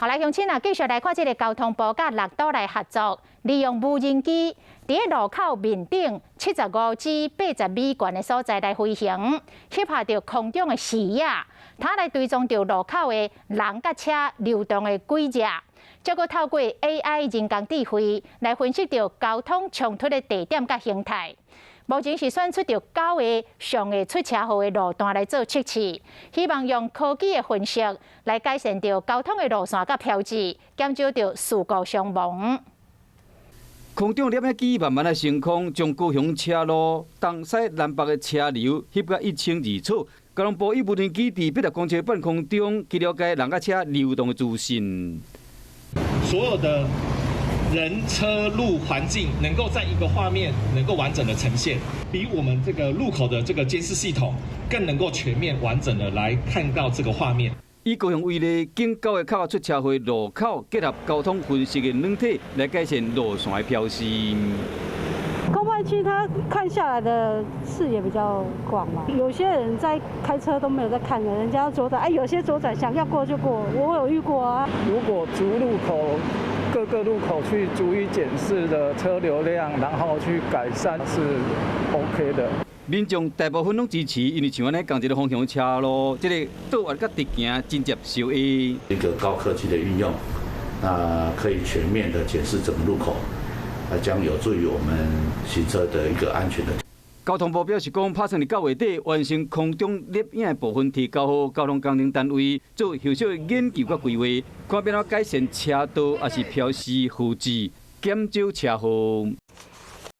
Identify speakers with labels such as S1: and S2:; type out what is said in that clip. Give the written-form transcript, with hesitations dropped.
S1: 好來，鄉親啊，繼續來看這个交通部佮六都來合作，利用無人機佇路口面頂75至80米懸的所在來飛行，翕下著空中的視野，它來追蹤著路口的人佮車流動的軌跡，再閣透過 AI 人工智慧來分析著交通衝突的地點佮形態。目前是選出著九个上會出車禍的路段來做測試，希望用科技的分析來改善著交通的路線佮標誌，減少著事故傷亡。
S2: 空中攝影機慢慢的升空，將高雄車路東西南北的車流翕甲一清二楚。交通部以無人機佇80公尺半空中去了解人佮車流動的資訊。
S3: 所有的人車路環境能夠在一個畫面能夠完整的呈現，比我們這個路口的這個監視系統更能夠全面完整的來看到這個畫面。
S2: 以高雄為例，經九个較會出車禍路口，結合交通分析的軟體來改善路線的標示。
S4: 空拍機它看下來的視野比較廣嘛，有些人在開車都沒有在看的，人家左轉，哎，有些左轉想要過就過，我有遇過啊。
S5: 如果逐路口各個路口去逐一檢視的車流量，然後去改善是 OK 的。
S2: 民眾大部分攏支持，因為像按呢仝一个方向車路，這个倒彎佮直行真正受益。
S6: 一個高科技的運用，那可以全面的檢視整個路口，那將有助於我們行車的一個安全的。
S2: 交通部表示講，拍算佇九月底完成空中攝影的部分，提交予交通工程單位做後續的研究佮規劃，看欲按怎改善車道抑是標示設置，減少車禍。